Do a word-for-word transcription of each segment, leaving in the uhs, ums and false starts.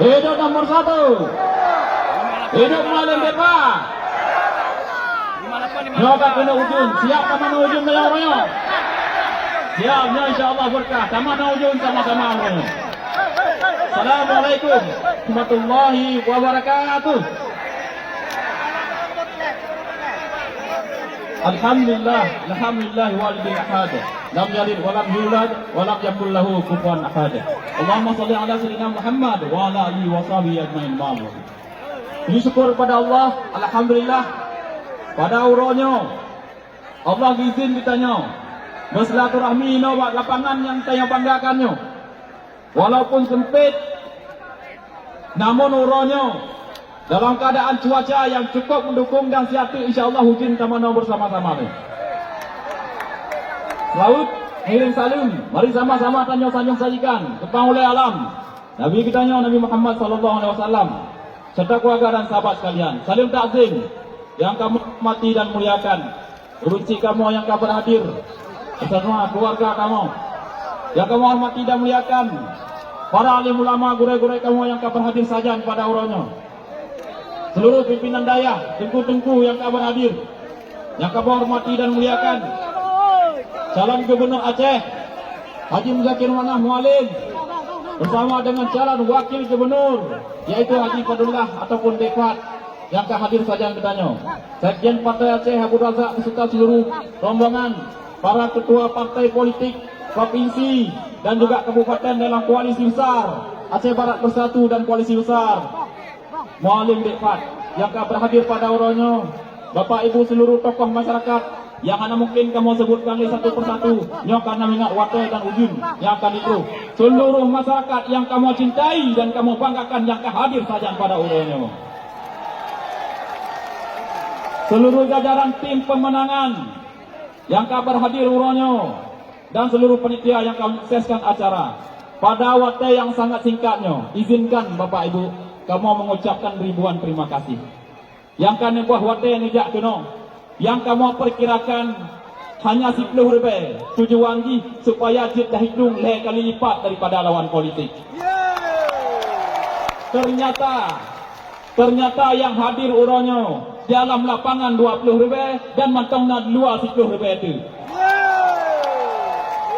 Hidup nomor satu. Hidup Mualem Depa. Nyoe ka keuneuk ujeuen. Siap tamanoe ujeuen meunyoe uroe nyoe? Siap, nyoe insya Allah berkah. Tamanoe ujeuen sama-sama uroe nyoe. Assalamualaikum warahmatullahi wabarakatuh. Alhamdulillah, alhamdulillah walidil ahad. Lam yalid walam yulad walam yakul lahu kufuwan ahad. Allahumma shalli ala sayyidina Muhammad wa ala alihi wa sahbihi ajmain. Amin. Puji syukur pada Allah, alhamdulillah. Pada uroe nyoe, Allah geuzin geutanyoe meusilaturahmi inoe bak lapangan nyang tanyoe banggakan nyoe. Walaupun sempit, namun uroe nyoe dalam keadaan cuaca yang cukup mendukung dan siat teuk, insya Allah ujeuen tamanoe bersama-sama nyoe. Seulaweuet ngirim saleuem, mari sama-sama tanyoe sanjong sajikan keu Panghulée Alam, Nabi geutanyoe Nabi Muhammad sallallahu alaihi wasallam, serta keluarga dan sahabat sekalian. Saleuem takzim nyang kamoe hormati dan muliakan. Ureueng chik kamoe nyang ka beuhadir, beusama keuluwarga kamoe nyang kamoe hormati dan muliakan, para alim ulama, gurée-gurée kamoe nyang ka beuhadir sajan pada uroe nyoe, seuluruh pimpinan dayah, teungku-teungku nyang ka beuhadir, nyang kamoe hormati dan muliakan, calon gubunur Aceh, Haji Muzakir Manaf Mualem, beusama deungon calon wakil gubunur, yaitu Haji Fadullah ataupun Dek Fad. Nyang ka hadir sajan geutanyoe, Sekjen Partai Aceh Abu Razak beserta seluruh rombongan, para ketua partai politik provinsi dan juga kabupaten dalam Koalisi Besar Aceh Barat Bersatu dan Koalisi Besar Mualem Dek Fad nyang ka berhadir pada uroe nyoe, Bapak Ibu seluruh tokoh masyarakat, nyang hana mungkin kamoe sebutkan lé satu persatu, nyoe karena ingat watée dan ujeuen nyang akan jitroh. Seluruh masyarakat nyang kamoe cintai dan kamoe banggakan nyang ka hadir sajan pada uroe nyoe. Seluruh jajaran tim pemenangan nyang ka berhadir uroe nyoe dan seluruh panitia nyang ka menyukseskan acara. Pada watée nyang sangat singkat nyoe, izinkan Bapak Ibu kamoe mengucapkan ribuan terima kasih. Nyang ka neuboh watée neujak keunoe, nyang kamoe perkirakan hanya siplôh ribée, tujuan jih supaya jeuet teuhitong lhée kali lipat daripada lawan politik. Ternyata, ternyata nyang hadir uroe nyoe di alam lapangan dua plôh ribée dan mantong na di luwa siplôh ribée teuk.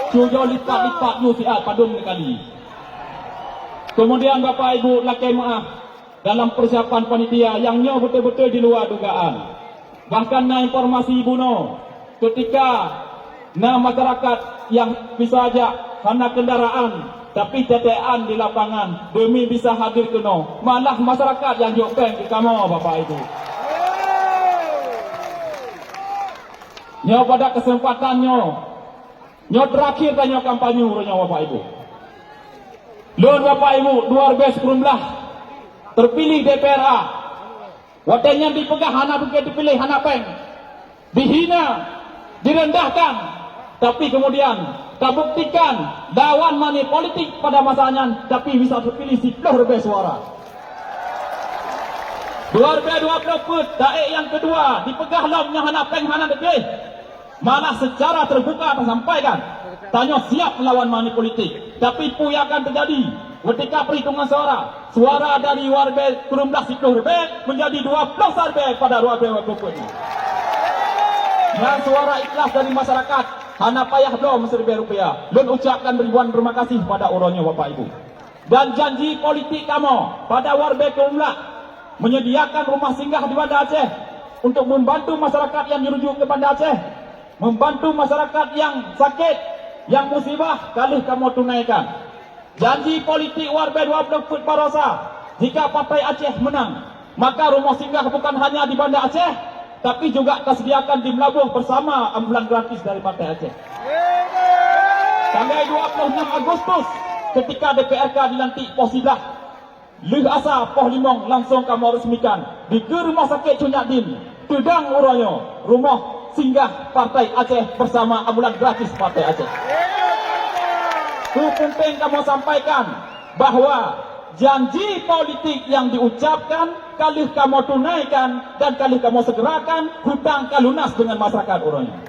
Tujoh lipat-lipat nyoe siat padum neukali. Kemudian Bapak Ibu lakée meuáh, dalam persiapan panitia nyang nyoe beutôi-beutôi di luwa dugaan. Bahkan na informasi bunoe, ketika na masyarakat nyang bisa jak hana kendaraan, tapi teuteuk di lapangan demi bisa hadir keunoe, malah masyarakat nyang jok péng keu kamoe, Bapak Ibu. Nyoe pada kesempatan nyoe, nyoe terakhir tanyoe kampanye uroe nyoe, Bapak Ibu. Lôn, Bapak Ibu, dua ribée sikureueng blah terpilih D P R A. Watée nyan dipeugah hana beungke teupiléh, hana péng, dihina, direndahkan, tapi kemudian tabuktikan lawan money politik pada masa nyan, tapi bisa teupiléh siplôh ribée suara. Dua ribée dua plôh peuet, taék nyang keudua, dipeugah lom nyan hana péng, hana teupiléh. Malah secara terbuka tasampaikan, tanyoe siap melawan money politik. Tapi peue nyang akan teujadi ketika perhitungan suara? Suara dari dua ribée sikureueng blah siplôh ribée menjadi dua plôh sa ribée pada dua ribée dua plôh peuet nyoe. Nyan suara ikhlas dari masyarakat, hana payah bloe meusiribée rupiah. Lôn ucapkan ribuan terima kasih pada uroe nyoe, Bapak Ibu. Dan janji politik kamoe pada dua ribée sikureueng blah, menyediakan rumah singgah di Banda Aceh untuk membantu masyarakat nyang jirujuk ke Banda Aceh, membantu masyarakat nyang sakét, nyang musibah, ka lheueh kamoe tunaikan. Janji politik dua ribée dua plôh peuet barosa, jika Partai Aceh menang, maka rumoh singgah bukan hanya di Banda Aceh, tapi juga tasediakan di Meulaboh bersama ambulan gratis dari Partai Aceh. Tanggai dua plôh enam Agustus, ketika D P R K dilantik poh siblaih, lheueh asa poh limong langsung kamoe resmikan dikeue Rumoh Sakét Cut Nyak Dhien, teudong uroe nyoe rumoh singgah Partai Aceh bersama ambulan gratis Partai Aceh. Peue peunteng kamoe sampaikan bahwa janji politik nyang diucapkan ka lheueh kamoe tunaikan dan ka lheueh kamoe segerakan, hutang ka lunas deungon masyarakat uroe nyoe.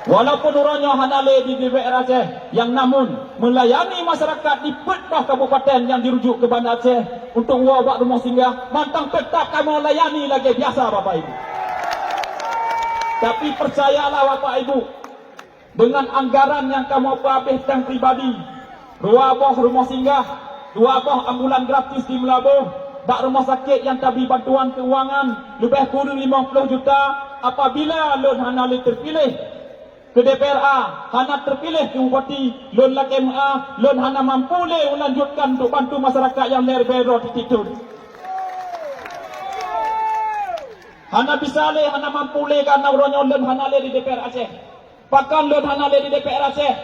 Walaupun uroe nyoe hana lé di D P R Aceh, nyang namun meulayani masyarakat di peuet boh kabupaten nyang jirujuk keu Banda Aceh untuk woe bak rumoh singgah, mantong teutap kamoe layani lagée biasa, Bapak Ibu. Tapi peucayalah, Bapak Ibu, deungon anggaran nyang kamoe peuhabéh tang pribadi, dua boh rumoh singgah, dua boh ambulan gratis di Meulaboh, bak rumoh sakét nyang tabri bantuan keuangan leubeh kureueng limong ploh juta, apabila lôn hana lé teupiléh keu D P R A, hana teupiléh keu bupati, lôn lakée meuáh, lôn hana mampu lé meulanjutkan untuk bantu masyarakat nyang leubeh droe tieb-tieb thon. Hana bisa lé, hana mampu lé, karena uroe nyoe lôn hana lé di D P R Aceh. Pakon lôn hana lé di D P R Aceh?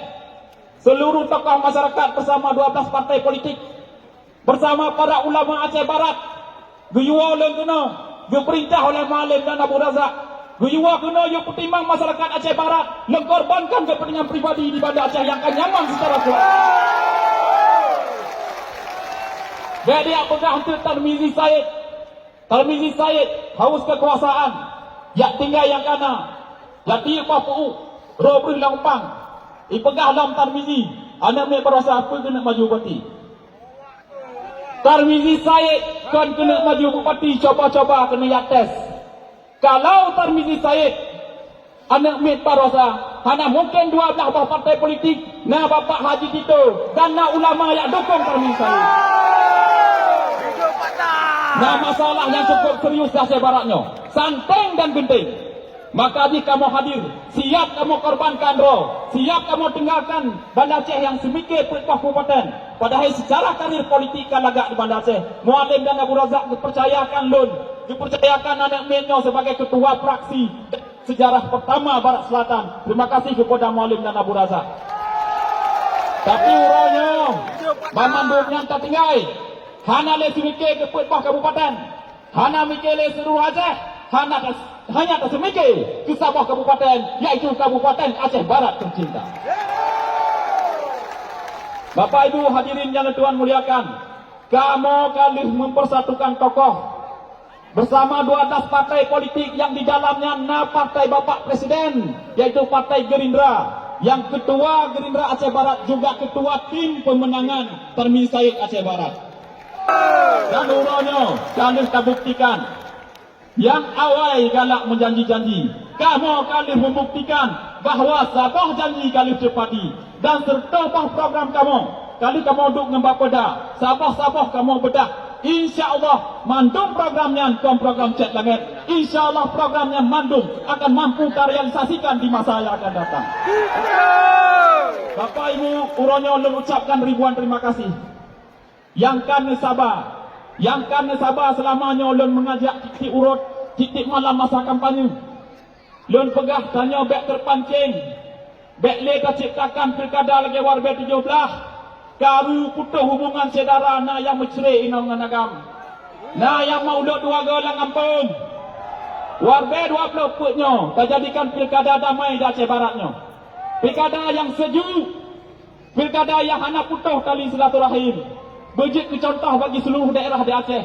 Seluruh tokoh masyarakat bersama dua belas partai politik, bersama para ulama Aceh Barat, geuyue lôn keunoe, geupeurintah oleh Mualem dan Abu Razak, geuyue keunoe yue peutimang masyarakat Aceh Barat, lôn korbankan kepentingan pribadi di Banda Aceh nyang ka nyaman secara kuat. Bék diyak peugah eunteuk Tarmizi Said. Tarmizi Said haus keukuasaan, jak tinggai nyang kana, jak tiek bah peuuek, roh breuh lam pang. Ipeugah lom Tarmizi, aneuk miet baroesa peue keuneuk maju bupati. Tarmizi Said kon keuneuk maju bupati, cuba-cuba keuneuk jak tes. Kalau Tarmizi Said aneuk miet baroesa, hana mungken dua blaih boh partai politik, na Bapak Haji Tito dan na ulama nyang dukung Tarmizi Said. Na masalah nyang cukup serius di Aceh Barat nyoe, santeng dan geunteng. Maka jih kamoe hadir, siap kamoe korbankan droe, siap kamoe tinggalkan Banda Aceh nyang seumiké peuet boh kabupaten. Padahai secara karir politik ka lagak di Banda Aceh. Mualem dan Abu Razak geupercayakan lôn, geupercayakan aneuk miet nyoe sebagai ketua fraksi. Sejarah pertama Barat Selatan. Terima kasih kepada Mualem dan Abu Razak. Tapi uroe nyoe, banmandum nyan tatinggai. Hana lé seumiké keu peuet boh kabupaten. Hana miké lé seluruh Aceh. Hana tas-, hanya taseumiké keu saboh kabupaten, yaitu Kabupaten Aceh Barat tercinta. Bapak Ibu hadirin yang Tuhan muliakan, kamoe ka lheueh mempersatukan tokoh bersama dua belas partai politik yang di dalamnya na partai Bapak Presiden, yaitu Partai Gerindra, yang Ketua Gerindra Aceh Barat juga Ketua Tim Pemenangan Tarmizi Said Aceh Barat. Dan uroe nyoe ka lheueh tabuktikan, nyang awai galak meujanji-janji, kamoe ka lheueh membuktikan bahwa saboh janji ka lheueh teupati. Dan seureutoh boh program kamoe, ka lheueh kamoe duek ngon bak peuda, saboh-saboh kamoe beudah. Insya Allah, mandum program nyan kon program cét langét. Insya Allah, program nyan mandum akan mampu tarealisasikan di masa yang akan datang. Bapak Ibu, uroe nyoe lôn ucapkan ribuan terima kasih. Nyang ka neusaba, nyang ka neusaba seulama nyoe lôn meungajak tieb-tieb uroe, tieb-tieb malam masa kampanye. Lôn peugah tanyoe bék teupancéng, bék lé taciptakan pilkada lagée Warbe tujoh blaih, karu putôh hubungan syedara, na nyang meucré inong ngon agam, na nyang meuulôt dua goe lam gampông. Warbe dua ploh peuet nyoe tajadikan pilkada damai di Aceh Barat nyoe. Pilkada nyang sejuk, pilkada nyang hana putôh tali silaturahim, beujeuet keu cuntoh bagi seuluruh daerah di Aceh.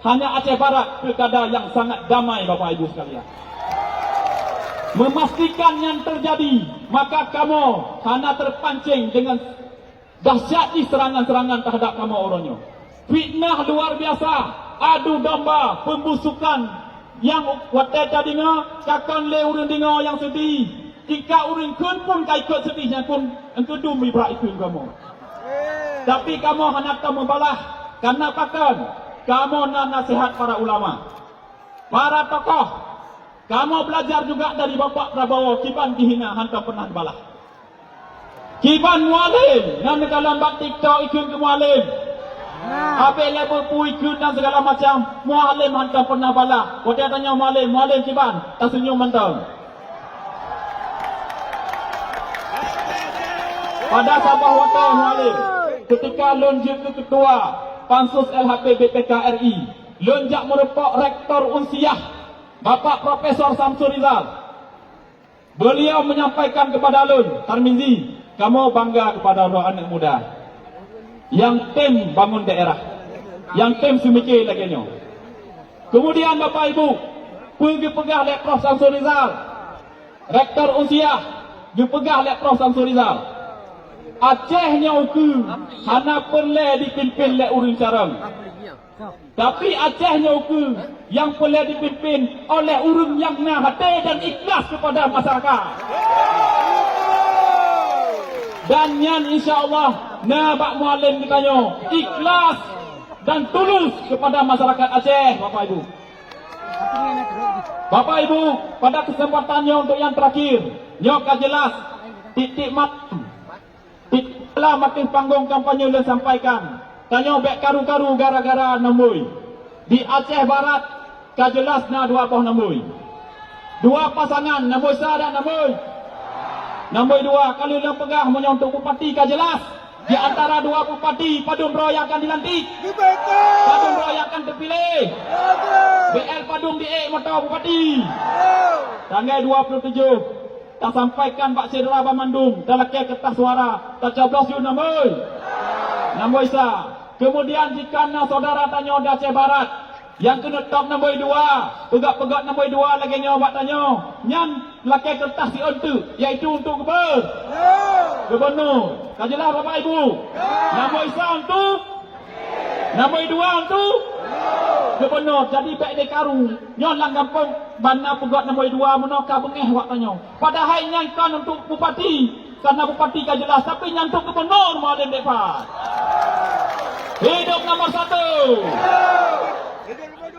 Hanya Aceh Barat pilkada nyang sangat damai, Bapak Ibu sekalian. Memastikan nyan teujadi, maka kamoe hana teupancéng deungon dahsyat jih seurangan-seurangan teuhadap kamoe uroe nyoe. Fitnah luar biasa, adu domba, peumbusukan nyang watée tadeungoe, ka kon lé ureuëng deungoe nyang seudeh, tingkat ureuëng kheun pun ka ikot seudeh, nyan pun eungkeudum ibra ikheun kamoe. Tapi kamoe hana tom meubalah, kareuna pakon? Kamoe na naseuhat para ulama, para tokoh. Kamoe beulajar juga dari Bapak Prabowo, kiban jihina hantom peunah neubalah. Kiban Mualem, nyang neukalon bak TikTok ikheun keu Mualem. Abéh lé beupu ikheun dan segala macam, Mualem hantom peunah balah. Watée tanyoe Mualem, Mualem kiban, taseunyum mantong. Pada saboh watée Mualem, ketika lôn jeuet keu ketua Pansus L H P B P K R I, lôn jak meurumpok Rektor Unsiah, Bapak Profesor Samsul Rizal. Beliau menyampaikan kepada lôn, "Tarmizi, kamoe bangga kepada droe aneuëk muda nyang tem bangun daerah, nyang tem seumiké lagée nyoe." Kemudian Bapak Ibu, peue geupeugah lé Prof Samsul Rizal, Rektor Unsiah, Geupeugah lé Prof Samsul Rizal, Aceh nyoe ukeue hana peureulée jipimpén lé ureuëng carông. Tapi Aceh nyoe ukeue nyang peureulée jipimpén oleh ureuëng nyang na até dan ikhlas keupada masyarakat. Dan nyan insya Allah na bak mualém geutanyoe ikhlas dan tulus keupada masyarakat Aceh, Bapak Ibu. Bapak Ibu, pada keuseumpatan nyoe untuk nyang teurakhir, nyoe ka jeulaih tieb-tieb malam, tieb-tieb malam ateueh panggong kampanye lôn sampaikan, tanyoe bék karu-karu gara-gara nomoi. Di Aceh Barat ka jeulaih na dua boh nomoi. Dua pasangan, nomoi sa dan nomoi, nomoi dua. Ka lheueh lôn peugah meunyoe untuk bupati ka jeulaih. Di antara dua bupati, padum droe nyang akan dilantik? Betul. Padum droe nyang akan teupiléh? Betul. B L padum di ék mata bupati? Betul. Tanggai dua puluh tujoh, tasampaikan bak syedara banmandum, talakée keureutah suara, tacoblos yue nomoi. Nomoi sa. Keumudian jika na syedara tanyoe di Aceh Barat, nyang keuneuk top nomor dua, peugah-peugah nomor dua lagée nyoe bak tanyoe, nyan lakée keureutah siôn teuk, yaitu untuk gubernur. Gubernur. Ka jeulaih Bapak Ibu? Nomor sa untuk? Nomor dua untuk? Gubernur. Jadi bék dikaru. Nyoe lam gampông bana peugah nomor dua meunoe ka beungéh bak tanyoe. Padahai nyan kon untuk bupati. Karena bupati ka jeulaih, tapi nyan untuk gubernur Mualem Dek Fad. Hidup nomor satu.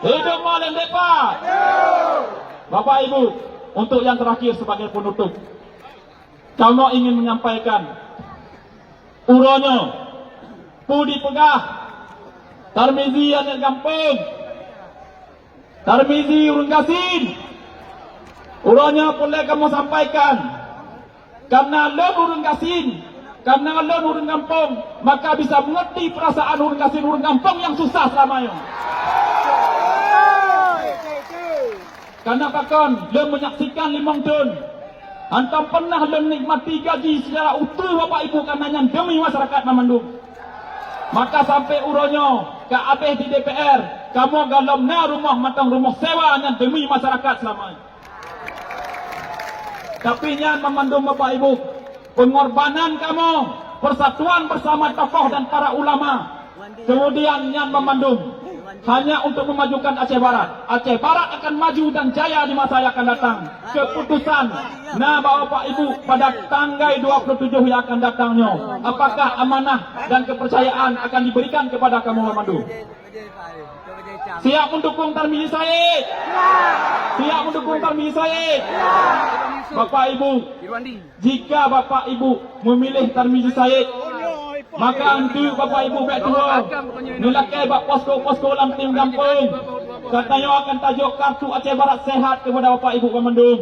Hidup Mualem Dek Fad. Bapak Ibu, untuk yang terakhir sebagai penutup, kamoe ingin menyampaikan, uroe nyoe, peue jipeugah, Tarmizi aneuk gampông, Tarmizi ureuëng gasien. Uroe nyoe peureulée kamoe sampaikan, karena lôn ureuëng gasien, karena lôn ureuëng gampông, maka bisa mengerti perasaan ureuëng gasien, ureuëng gampông nyang susah selama nyoe. Karena pakon lôn menyaksikan limong thon, hantom pernah lôn nikmati gaji secara utuh Bapak Ibu, karena nyan demi masyarakat banmandum. Maka sampai uroe nyoe ka abéh di D P R, kamoe gohlom na rumoh mantong rumoh sewa nyan demi masyarakat selama nyoe. Tapi nyan banmandum Bapak Ibu, pengorbanan kamoe, persatuan bersama tokoh dan para ulama, kemudian nyan banmandum hanya untuk memajukan Aceh Barat. Aceh Barat akan maju dan jaya di masa yang akan datang. Keputusan na bak Bapak Ibu pada tanggai dua puluh tujoh yang akan datang nyoe. Apakah amanah dan kepercayaan akan diberikan kepada kamoe banmandum? Siap mendukung Tarmizi Said? Siap mendukung Tarmizi Said? Bapak Ibu, jika Bapak Ibu memilih Tarmizi Said, maka enteuk Bapak Ibu bék tuwoe, neulakée bak posko-posko lam tieb gampông. Geutanyoe akan tajok kartu Aceh Barat Sehat kepada Bapak Ibu banmandum.